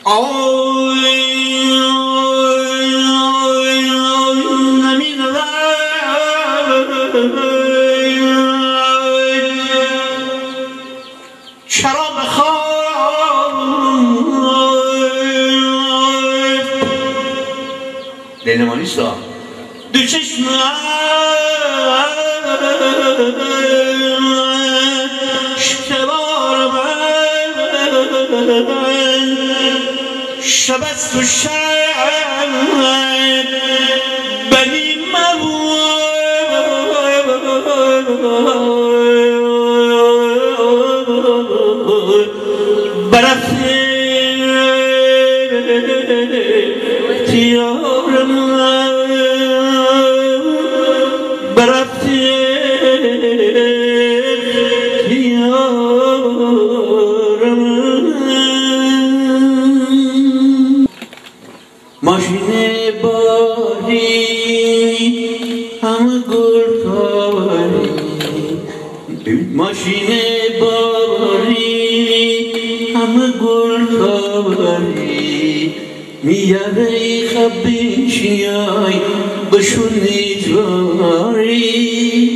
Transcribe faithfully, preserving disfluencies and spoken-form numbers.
آی، آی، آی، نمی‌رود چرا بخواب. دلمانی سا. دو چشمش که بار من شب است و شب بنی مبود. برفته یار من، برفته یار من. ماشین باری هم گل کاری، ماشین باری هم گل کاری، میاره خبیشیای بشونی جواری.